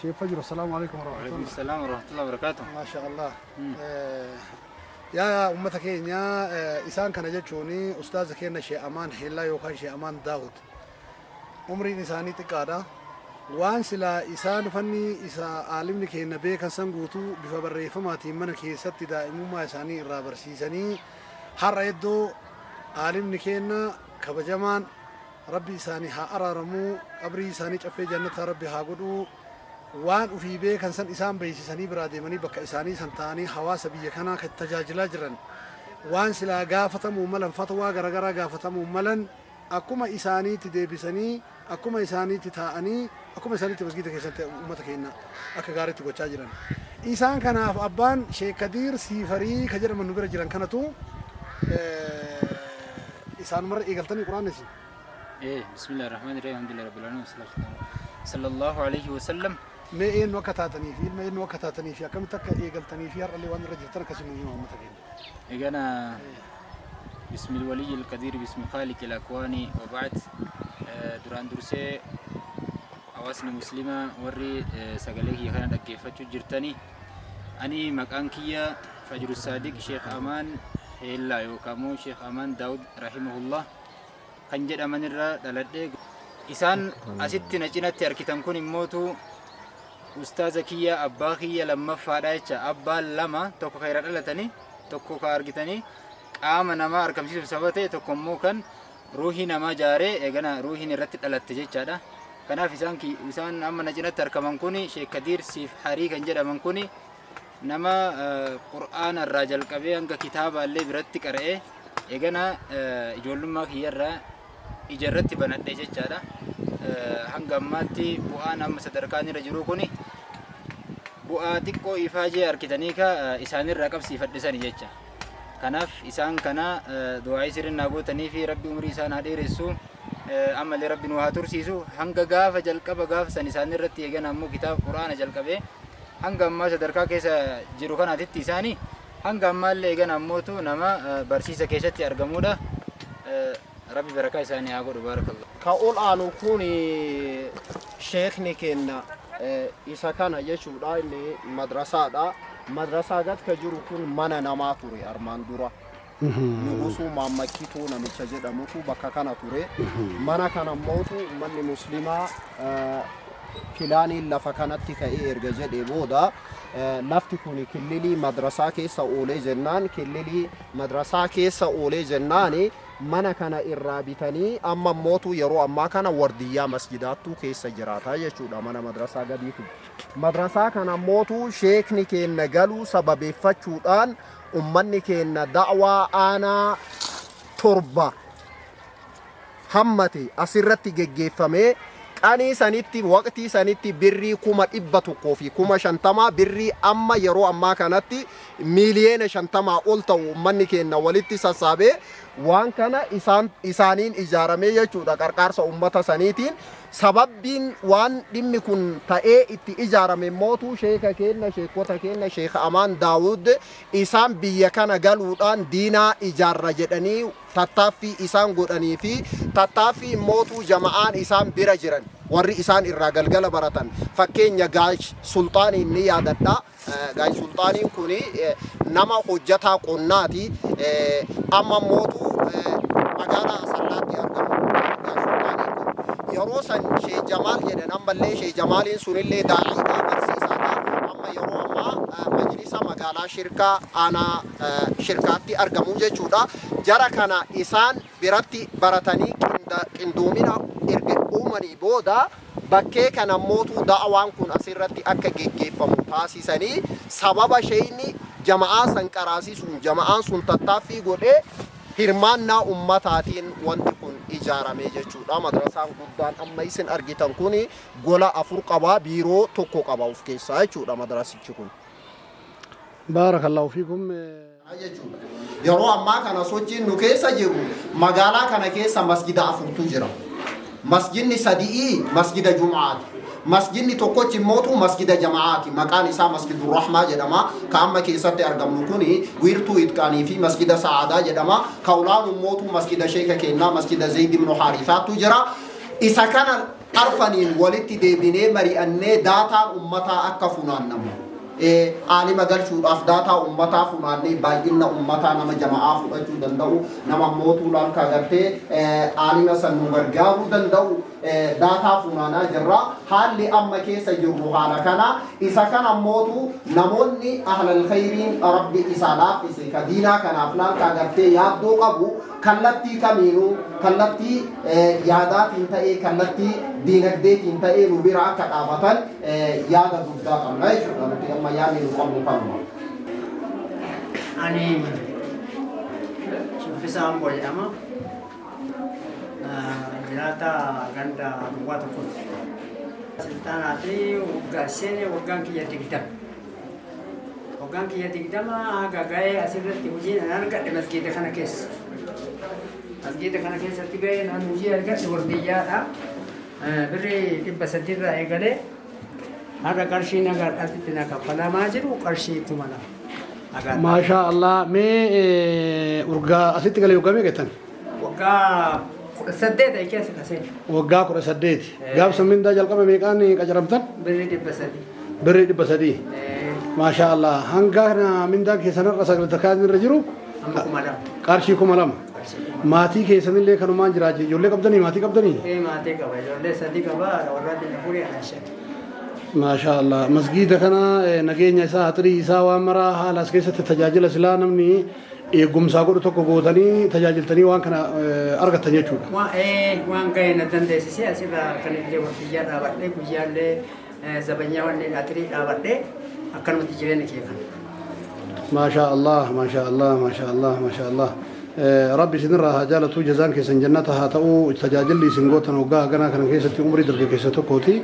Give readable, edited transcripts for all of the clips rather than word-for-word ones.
Sheekh Fajru, assalaamu alaikum Waalaikum warahmatullah. salaam warahmatullahi wabarakatuh. Maasha Allah. Yaa ummata keenya, isaan kana jechuun ustaaza keenya Sheekh Amaan Heellaa yookaan Sheekh Amaan Daawud. Umriin isaanii xiqqaadha. Waan silaa isaan fanni isa aalimni keenya beekan san guutuu bifa barreeffamaatiin mana keessatti daa'imummaa isaanii irraa barsiisanii, har'a iddoo aalimni keenya kabajamaan, Rabbi isaanii haa araaramuu, qabrii isaanii caffee jannataa Rabbi haa godhuu, waan ufii beekan san isaan beeksisanii biraa deemanii, bakka isaanii san ta'anii hawaasa biyya kanaa kan tajaajilaa jiran, waan silaa gaafatamuu malan, fatwaa garagaraa gaafatamuu malan, akkuma isaaniitti deebisanii, akkuma isaaniitti taa'anii, akkuma isaaniitti masgiida keessatti uummata keenya akka gaariitti gochaa jiran. Isaan kanaaf abbaan Sheek Kadiir Siifarii ka jedhaman nu bira jiran kanatu isaanumarra eegaltanii quraanni isin. Bismillah ar-Rahman ar-Rahim, alhamdulillah rabbil alamin, wassalatu wassalamu sallallahu alayhi wa sallam. Mee eenyu akka taatanii fi ilma eenyu akka taatanii fi akkamitti akka eegaltanii fi har'allee waan irra jirtan akkasii nu hima uummata keenya. Eegana, bismil waliyyi al-qadiir, bismi khaaliqi al-akwaani, wa ba'd. Duraan dursee hawaasni muslimaa warri sagalee kiyya kana dhaggeeffachuu jirtanii, ani maqaan kiyya Fajru Saadiq Sheekh Amaan Heellaa yookaan immoo Sheekh Amaan Daawud rahimahullah kan jedhaman irraa dhaladhe. Isaan asitti na cinatti arkitan kun immootu ustaaza kiyya, abbaa kiyya lammaffaadha jecha. Abbaan lama, tokko kan irra dhalatanii, tokko kan argitanii qaama namaa argamsiisuuf sababa ta'e, tokko immoo kan ruuhii namaa jaaree eegana ruuhiin irratti dhalatte jechaadha. Kanaaf isaan amma na cinatti argaman kun, Sheek Kadiir Siif Harii kan jedhaman kun, nama Qur'aana irraa jalqabee hanga kitaabaallee biratti qara'ee eegana ijoollummaa kiyyarraa ija irratti banadhe jechaadha. Hanga ammaatti bu'aan amma sadarkaan irra jiru kuni bu'aa xiqqoo ifaajee harkitanii ka isaanirraa qabsiifadhe sani jecha. Kanaaf isaan kana du'aa'ii sirrii naa gootanii fi Rabbi umrii isaan haa dheeressu, ammallee Rabbi nu haa tursiisu. Hanga gaafa jalqaba gaafa san isaan irratti eegana ammoo kitaaba Qur'aana jalqabee hanga ammaa sadarkaa keessa jiru kanaatitti, isaanii hanga ammaallee eegana ammootu nama barsiisa keessatti argamudha. Rabbi barakaa isaanii haa godhu. Baarakallah. Ka ol aanu kun sheekni keenya isa kana jechuudha. Inni madrasaadha. Madrasaa gad ka jiru kun mana namaa ture armaan dura. Nugusuu Maammakkituu namicha jedhamutu bakka kana ture. Mana kana mootu uummanni muslimaa pilaaniin lafa kanatti ka'ee erga jedhee booda, lafti kun killilii madrasaa keessa oolee jennaan, killilii madrasaa keessa oolee jennaani, mana kana irraa bitanii amma mootu yeroo ammaa kana wardiyyaa masjidaattuu keessa jiraata jechuudha mana madrasaa gadii kun. Madrasaa kana mootu sheekni keenya galuu sababeeffachuudhaan ummanni keenya da'waa aanaa 7 hammate asirratti geggeeffamee, qanii sanitti, waqtii sanitti birrii 150,000, birrii amma yeroo ammaa kanatti miiliyoona 50 ol ta'u ummanni keenya walitti sassaabee waan kana isaan isaaniin ijaaramee jechuudha, qarqaarsa ummata saniitiin. Sababbiin waan dhimmi kun ta'ee itti ijaarame mootuu sheeka keenya, sheekota keenya, Sheeka Amaan Daawud isaan biyya kana galuudhaan diinaa ijaarra jedhanii tattaaffii isaan godhanii fi tattaaffii mootuu jama'aan isaan bira jiran, warri isaan irraa galgala baratan, fakkeenya Gaash Sulxaaniin ni yaadadha. Gaash Sulxaaniin kun nama hojjataa qonnaati. Amma mootuu magaalaa Asallaatti argamu. Gaash Sulxaaniin kun yeroo san Shee Jamaal jedhan, ammallee Shee Jamaaliin sunillee daa'iidha, barsiisaadha. Amma yeroo ammaa majlisa magaalaa Shirkaa, aanaa Shirkaatti argamu jechuudha. Jara kana isaan biratti baratanii qindoomina erga uumanii booda, bakkee kana mootuu da'waan kun asirratti akka geggeeffamu taasisanii, sababa sheeyni jama'aa san qaraasisuun jama'aan sun tattaaffii godhee hirmaannaa ummataatiin wanti kun ijaarame jechuudha. Madrasaan guddaan amma isin argitan kun gola afur qaba, biiroo tokko qaba of keessaa jechuudha madrasichi kun. Baarakallahu fiikum. Jechuudha. Yeroo ammaa kana sochiin nu keessa jiru, magaalaa kana keessa masjida afurtu jira. Masjidni sadi'ii masjida Jum'aati. Masjidni tokkochi immootu masjida jama'aati. Maqaan isaa Masjidur Rahmaa jedhama. Ka amma keessatti argamnu kuni wiirtuu Itqaanii fi Masjida Sa'aadaa jedhama. Ka olaanu immootu masjida sheeka keenyaa, Masjida Zayd ibn Haarisaatu jira. Isa kana Arfaniin walitti deebinee mari'annee daataan ummataa akka funaannamu aalima galchuudhaaf daataa ummataa funaannee, baay'ina ummataa, nama jama'aa fudhachuu danda'u, nama mootuu laalkaa gartee aalima san nu gargaaruu danda'u daataa funaanaa jirra. Haalli amma keessa jirru haala kana. Isa kana mootu namoonni ahlal khayriin Rabbi isaa laaffise, ka diinaa kanaaf laalkaa gartee yaaddoo qabu, kallattii kamiinuu, kallattii yaadaatiin ta'ee, kallattii diinagdeetiin ta'ee, nu bira akka dhaabatan yaada guddaa qabna jechuudha. Nuti amma yaadni nu qabnu kanuma. Ani Shubbisaa Amboo jedhama. Jiraata ganda duwwaa tokkooti. Silxaanaa fi waggaa seene waggaan kiyya 20. Waggaan kiyya 20 haga ga'ee asirratti hojii nan argadhe masgiida kana keessa. Masgiida kana keessatti ga'ee nan hojii argadhe wardiyyaadha. Birrii 300rraa eegalee har'a qarshii nagaadhaatti na kaffalamaa jiru qarshii 2000. Hagaadha. Maashaa Allah, mee urgaa asitti galee waggaa meeqa jettan? Waggaa 18 keessa kasee. Waggaa 18. Gaafsa mindaa jalqaba meeqaan qacaramtan? Birrii 300. Birrii 300. Maashaa Allah, hanga kana mindaan keessan har'a sagaltakaan irra jiru Amma 2000. Qarshii 2000. Qarshii 2000. Maatii keessanillee kanumaan jiraachi. Ijoollee qabdanii, maatii qabdanii? Maatii qaba. Ijoollee sadii qaba. Warraatiin afurii, anaa shan. Maashaa Allah. Masgiida kana nageenya isaa, haxirii isaa, waan maraa haala as keessatti tajaajila silaa namni eegumsaa godhu tokko gootanii tajaajiltanii waan kana argattan jechuudha. Waan ga'e na dandeessisee asirraa kan illee wardiyyaa dhaabadhee, guyyaallee zabanyaa wanni atirii dhaabadhee akkanumatti jireenya kee kana. Maashaa Allah, maashaa Allah, maashaa Allah, maashaa Allah. Rabbi isinirraa haa jaalatu, jazaan keessan jannata haa ta'u. Tajaajilli isin gootan waggaa haganaa kana keessatti umrii dargaggeessa tokkooti.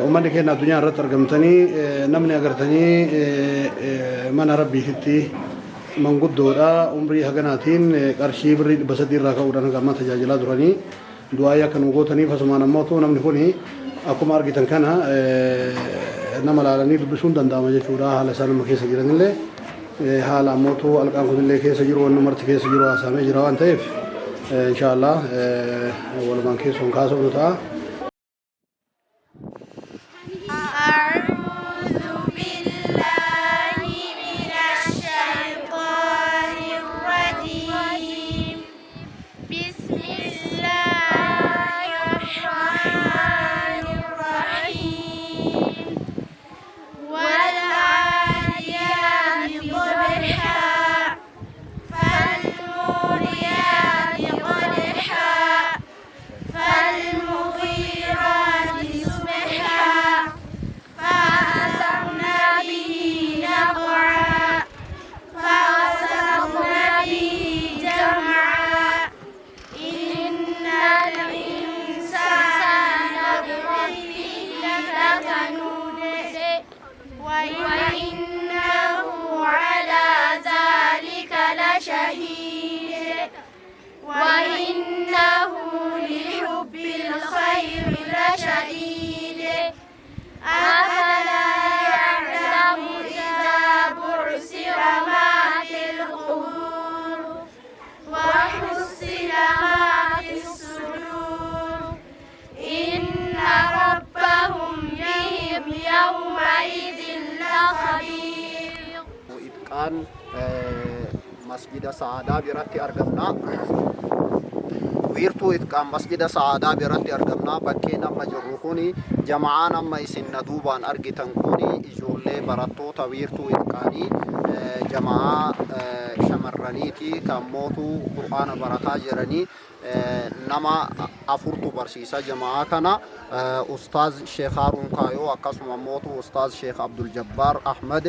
Uummanni keenya addunyaa irratti argamtanii namni agartanii mana Rabbiititti manguddoodha umrii haganaatiin qarshii birrii 300 irraa ka'uudhaan hanga ammaa tajaajilaa turanii du'aayii akka nu gootaniif. Asumaan ammoo namni kuni akkuma argitan kana nama laalanii dubbisuun danda'ama jechuudha. Haala isaan amma keessa jiranillee, haala ammootu alqaan kunillee keessa jiru, wanni marti keessa jiru haasamee jira waan ta'eef, inshaallah walumaan keessoon kaasofnu ta'a. أعوذ بالله من الشيطان الرجيم. بسم الله الرحمن الرحيم. والعاديات ضبحا، فالموريات قدحا، فالمغيرات صبحا، فأثرن به نقعا، فوسطن به جمعا. إن الإنسان لربه لكنود، وإنه على ذلك لشهيد، وإنه لحب الخير لشديد. أفلا يعلم إذا بعثر ما في القبور وحصل ما في الصدور. إن ربهم بهم يومئذ لخبير. Itqaan masjida Sa'aadaa biratti argamna. Wiirtuu Itqaan masjida Sa'aadaa biratti argamna. Bakkeen amma jirru kuni, jama'aan amma isin na duubaan argitan kuni, ijoollee barattoota wiirtuu Itqaanii, jama'aa shamarraniiti kan mootuu qur'aana barataa jiranii. Nama afurtu barsiisa jama'aa kana: Ustaaz Sheekh Haruun Kaayoo, akkasuma mootu Ustaaz Sheekh Abdul Jabbaar Ahmad,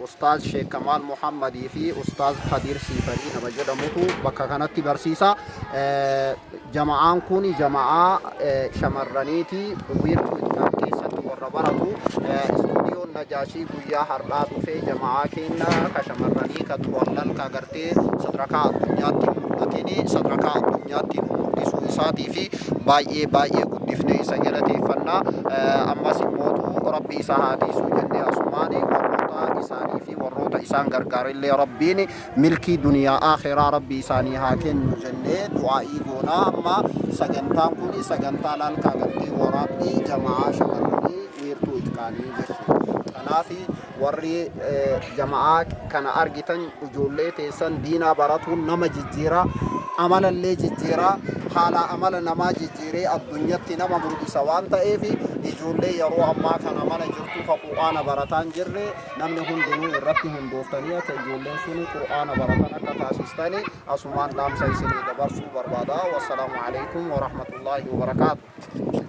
Ustaaz Sheekh Kamaal Muhammadii fi Ustaaz Kadir Siifarii nama jedhamutu bakka kanatti barsiisa. Jama'aan kun jama'aa shamarraniiti, wiirtuu Itqaan keessatti warra baratu. Istuudiyoon Najaashii guyyaa har'aa dhufee jama'aa keenya ka shamarranii ka duraan lalka agartee sadarkaa addunyaatti mul'atini sadarkaa addunyaatti nu mul'isuu isaatii fi baay'ee baay'ee guddifnee isa galateeffannaa. Ammas immootu Rabbi isa haa tiisuu jennee asumaani warroota Ta'aalaa isaanii fi warroota isaan gargaarillee Rabbiin milkii duniyaa aakhiraa Rabbi isaanii haa kennu jennee du'aa'ii goonaa. Amma sagantaan kun sagantaa laalkaa gartee waraabbii jama'aa shamarranii wiirtuu itqaanii jechuudha. Kanaaf warri jama'aa kana argitan ijoollee teessan diinaa baratuun nama jijjiira, amalallee jijjiira, haala amala namaa jijjiiree addunyatti nama mul'isa waan ta'eef ijoollee yeroo ammaa kana mana jirtu ka qur'aana barataa hin jirre namni hundinuu irratti hundooftanii akka ijoolleen suni qur'aana baratan akka taasistani asumaan dhaamsa isinii dabarsuu barbaada. Wassalaamu alaikum warahmatullaahi wabarakaatu.